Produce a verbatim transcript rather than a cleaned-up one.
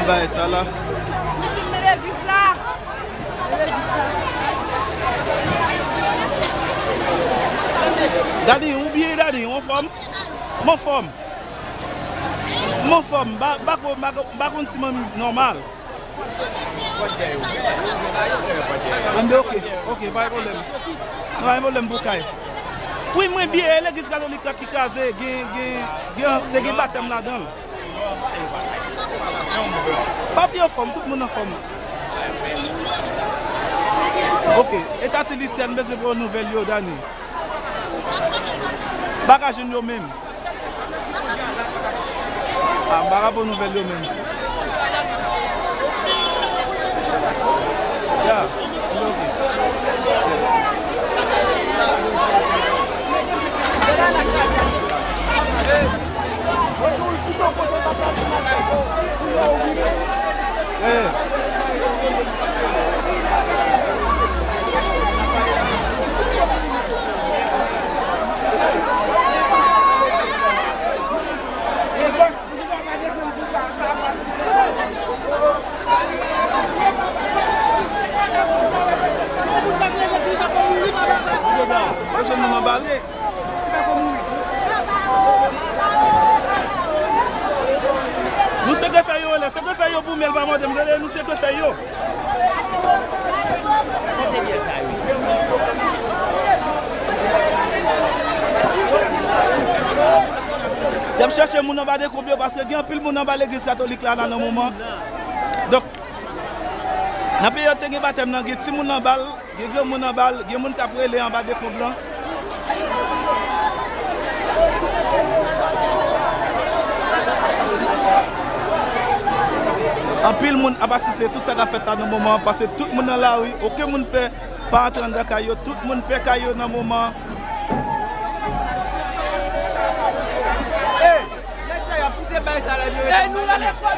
Bay sa la. Dani, ou byen, Dani, ou anfòm? M anfòm. M anfòm. M pa, m pa konn, m pa konn, m pa konn si manmi nòmal. Anben, oke, oke, pa gen pwoblèm. Non, pa gen pwoblèm pou kay. Wi, mwen byen, e legliz katolik la ki kraze, gen, gen, gen, te gen batèm ladan l. Papi anfòm, tout moun anfòm. Oke, e tati Lisyèn bezwen pran nouvèl yo, Dani. M pa ka jwenn yo menm. Ah, m pa ka pran nouvèl yo menm. Ya, ok. Eh. Yo jwenn moun anba l. Nou se grefè yo rele, se grefè yo pou men l pa mande m rele, nou se grefè yo. Y ap chèche moun anba dekonb yo, paske gen anpil moun anba legliz katolik la, la nan moman. Donk, nan peryòd te gen batèm nan, gen timoun anba l, gen granmoun anba l, gen moun k ap rele anba dekonb lan. Anpil moun ap asiste tout sa k ap fèt la nan moman an, paske tout moun nan lari, okenn moun pè pa antre anndan kay yo, tout moun pè kay yo nan moman an. Hey, nèg sa y ap pouse bay sa la, yo rete. Hey, nou rale fò,